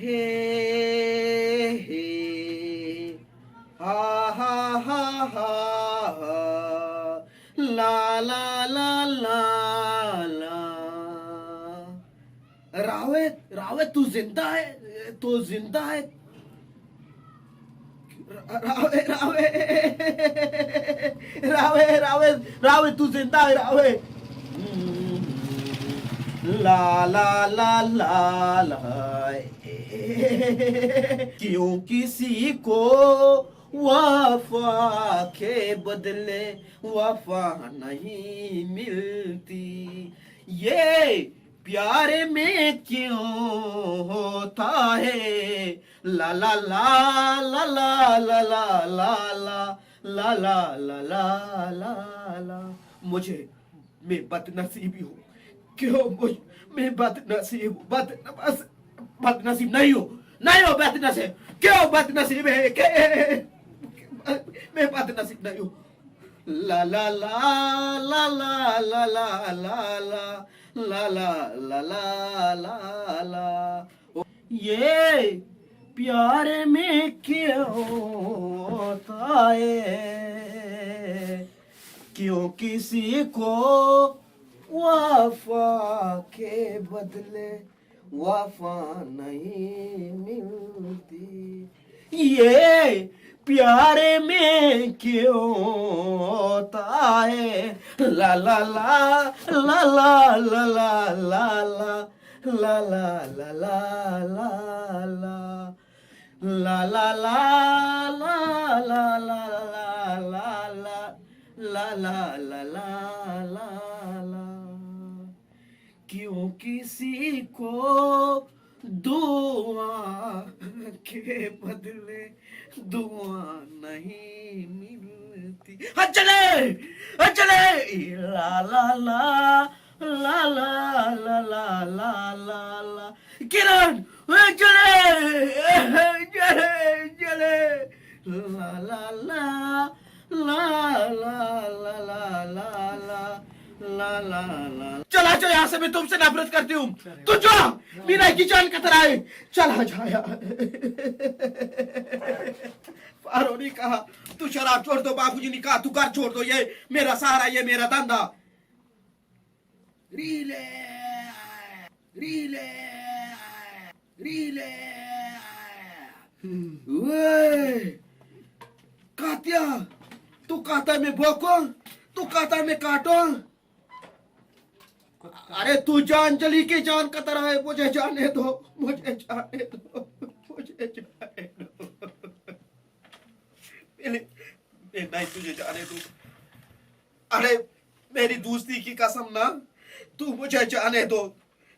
ہے، ہے، ہا، ہا، ہا، ہا، ہا، لا، لا، لا، لا، لا۔ راوے، راوے، تو زندہ ہے، تو زندہ ہے۔ راوے، راوے، راوے، راوے، راوے، تو زندہ ہے، راوے۔ لا، لا، لا، لا، لا۔ کیوں کسی کو وفا کے بدلے وفا نہیں ملتی، یہ پیار میں کیوں ہوتا ہے؟ لا لا لا، لا لا لا، لا لا لا، لا لا لا، لا لا۔ مجھے میں بد نصیبی ہوں۔ کیوں مجھ-، میں بد نصیب ہوں؟ بد، بس، بد نصیب نہیں ہوں۔ نہیں ہوں بد نصیب۔ کیوں بد نصیب ہے؟ کہ-، میں بد نصیب نہیں ہوں۔ لا لا لا، لا لا لا، لا لا لا، لا لا لا، لا لا۔ یہ پیار میں کیا ہوتا ہے؟ کیوں کسی کو وفا کے بدلے وفا نہیں ملتی، یہ پیار میں کیوں ہوتا ہے؟ لا لا لا، لا لا لا، لا لا لا، لا لا لا، لا لا لا۔ لا لا لا، لا لا لا، لا لا لا، لا لا لا، لا لا۔ کیوں کسی کو دعا کے بدلے دعا نہیں ملتی؟ ہاں چلے، ہاں چلے۔ لا لا لا، لا لا لا، لا لا لا، لا۔ کرن، اے جلے، اے جلے، جلے۔ لا لا لا، لا لا لا، لا لا لا، لا لا لا۔ چلا جاؤ یہاں سے، میں تم سے نفرت کرتی ہوں۔ تو جا، مینا کی جان خطرہ ہے۔ چلا جایا۔ پارو نے کہا، تو شراب چھوڑ دو، بابو جی نے کہا، تو گھر چھوڑ دو، یہ میرا سہارا، یہ میرا دھندا۔ ریلے، ریلے، ریلے۔ وے، کاتیا، تو کاتا میں بوکو، تو کاتا میں کاٹو۔ ارے تو جان جلی کے جان خطرہ ہے، مجھے جانے دو، مجھے جانے دو، مجھے جانے دو۔ پہلے، پہلے نہیں تجھے جانے دو۔ ارے، میری دوستی کی قسم نا، تو مجھے جانے دو۔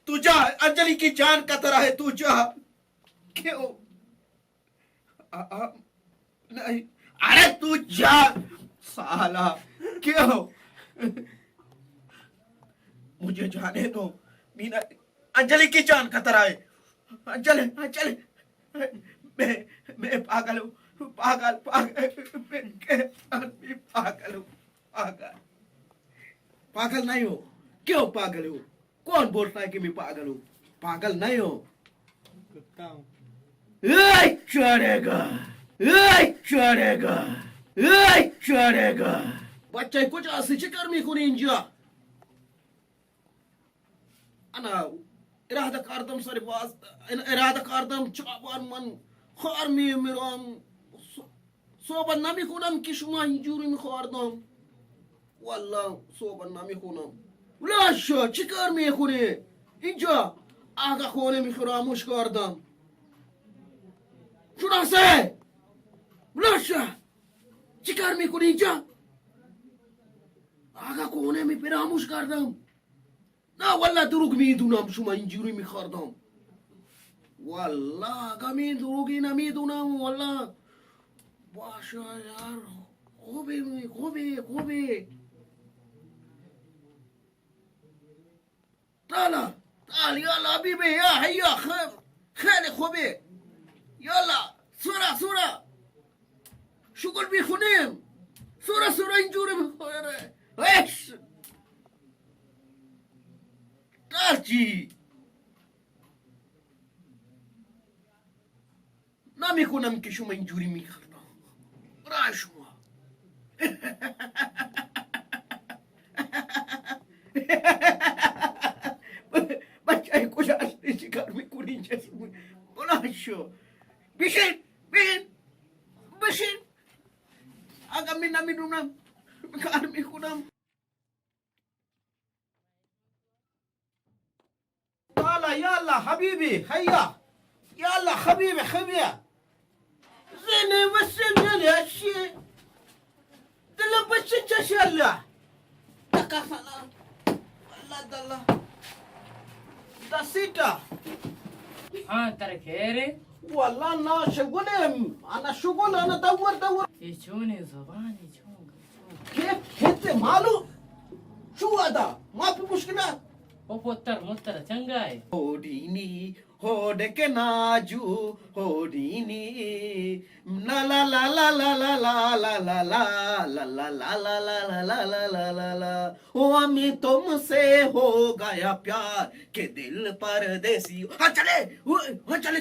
تو جا، انجلی کی جان خطرہ ہے، تو جا۔ کیوں؟ آ، آ، نہیں۔ ارے تو جا، سالا۔ کیوں؟ مجھے جانے دو۔ مینا، انجلی کی جان خطرہ ہے۔ انجلی، انجلی۔ میں، میں پاگل ہوں۔ پاگل، پاگل۔ میں کہتا ہوں، میں پاگل ہوں۔ پاگل۔ پاگل نہیں ہو۔ کیوں پاگل ہو؟ کون بولتا ہے کہ میں پاگل ہوں؟ پاگل نہیں ہو۔ اے چڑے گا، اے چڑے گا، اے چڑے گا۔ بچہ کجا سی، چی کار میکنی اینجا؟ انا ارادہ کردم سر باز، ارادہ کردم چابان من خار میمیرم۔ صحبت نمی‌کنم که شما اینجوری می‌خوردم. والله صحبت نمی‌کنم. ولاشا، چی کار می‌کنی اینجا؟ آقا خونه می فراموش کردم. شناسه؟ ولاشا، چی کار می‌کنی اینجا؟ آقا خونه می فراموش کردم. نه والله دروغ می‌دونم، شما اینجوری می‌خوردم. والله اگه می دروغی نمی‌دونم، والله. باشه یار، خوبی، خوبی، خوبی. تالا، تال، یالا، بی بی، یا حیا، خیر، خیلی خوبی. یالا، سورا، سورا. شغل می‌کنیم. سورا، سورا، اینجوری می‌خوره. ایش. ترچی. ہمے کنم کہ شما انجوری می کرنا۔ برا شما۔ بچہ کجا شکار می کنی جس۔ برا شو۔ بشین، بشین، بشین۔ اگا من نمی نونم، کار می کنم۔ تعالی، یا اللہ حبیبی، حیا۔ یا اللہ حبیبی، خبیا۔ زینے وسیم زینے اشی۔ دل بچن چشی اللہ۔ تکا سنا۔ اللہ دلہ۔ دسیٹا۔ ہاں، تر خیر ہے؟ واللہ نا شگل ہے۔ انا شگل، انا دور دور۔ یہ چونیں زبانی چون؟ کہ ہتے مالو چو ادا ما پہ مشکلات۔ او پتر متر چنگا ہے۔ ہوڈینی، ہوڈ کے ناجو، ہوڈینی۔ نا لا لا لا لا لا لا لا لا لا لا لا لا لا لا لا لا لا لا لا۔ او ہمیں تم سے ہو گیا پیار کہ دل پردیسی۔ ہاں چلے، ہاں چلے۔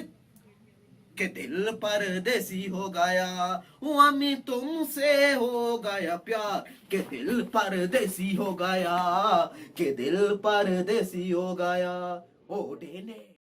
کہ دل پردیسی ہو گیا، وہ ہمیں تم سے ہو گیا پیار، کہ دل پردیسی ہو گیا، کہ دل پردیسی ہو گیا۔ او ڈینے۔